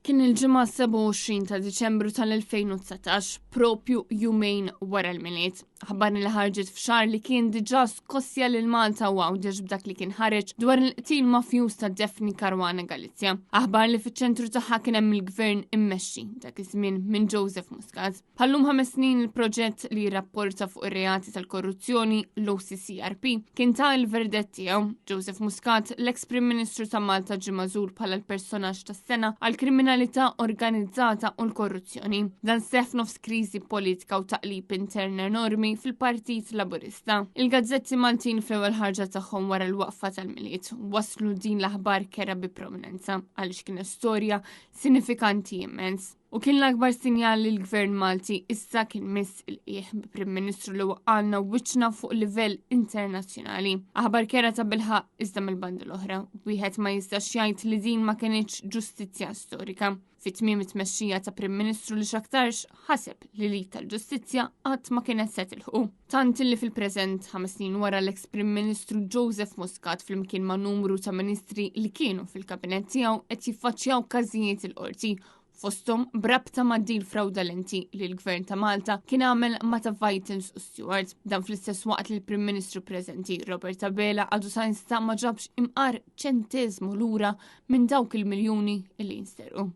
Kien il-Ġimgħa 27 ta' Diċembru tal-2019, propju jumejn wara l-Milied. Aħbar li ħarġet f'xahar li kien diġà skossja lil Malta u Għawdex b'dak li kien ħareġ dwar il-qtil mafjuż ta' Daphne Caruana Galizia. Aħbar li fiċ-ċentru tagħha kien hemm il-gvern immexxi dak iż-żmien minn Joseph Muscat. Bħallum 5 snin il-proġett li jirrapporta fuq ir-reati tal-korruzzjoni, l-OCCRP, kien ta l-verdett tiegħu. Joseph Muscat, l-ex Prim Ministru ta' Malta, ġie magħżul bħala l-personaġġ tas-sena għal kriminalità organizzata u l-korruzzjoni. Dan seħħ nofs kriżi politika u taqlib intern enormi fil-Partit Laburista. Il-gazzetti Maltin fl-ewwel ħarġa tagħhom wara l-waqfa tal-Milied waslu din l-aħbar kerha bi prominenza għaliex kien storja sinifikanti immens. U kien l-akbar sinjal li l-Gvern Malti issa kien miss il-qiegħ Prim Ministru li waqqalna wiċċna fuq livell internazzjonali. Aħbar kerha tabilħaqq, iżda mill-banda l-oħra, wieħed ma jistax jgħid li din ma kinitx ġustizzja storika. Fit tmiem it-tmexxija ta' Prim Ministru li x'aktarx ħaseb li li tal-ġustizzja qatt ma kienet se tilħu. Tant li fil-preżent, 5 snin wara, l-ex Prim Ministru Joseph Muscat flimkien ma' numru ta' ministri li kienu fil-kabinett tiegħu qed jiffaċċjaw każijiet il-qorti, fostom brabta ma' deal fraudolenti li l-Gvern ta' Malta kien għamel ma' ta' Vitals u Steward. Dan fl-istess waqt li l-Prim Ministru preżenti Robert Abela għadu sa ma ġabx imqar ċentezmu lura minn dawk il-miljuni li jinsterqu.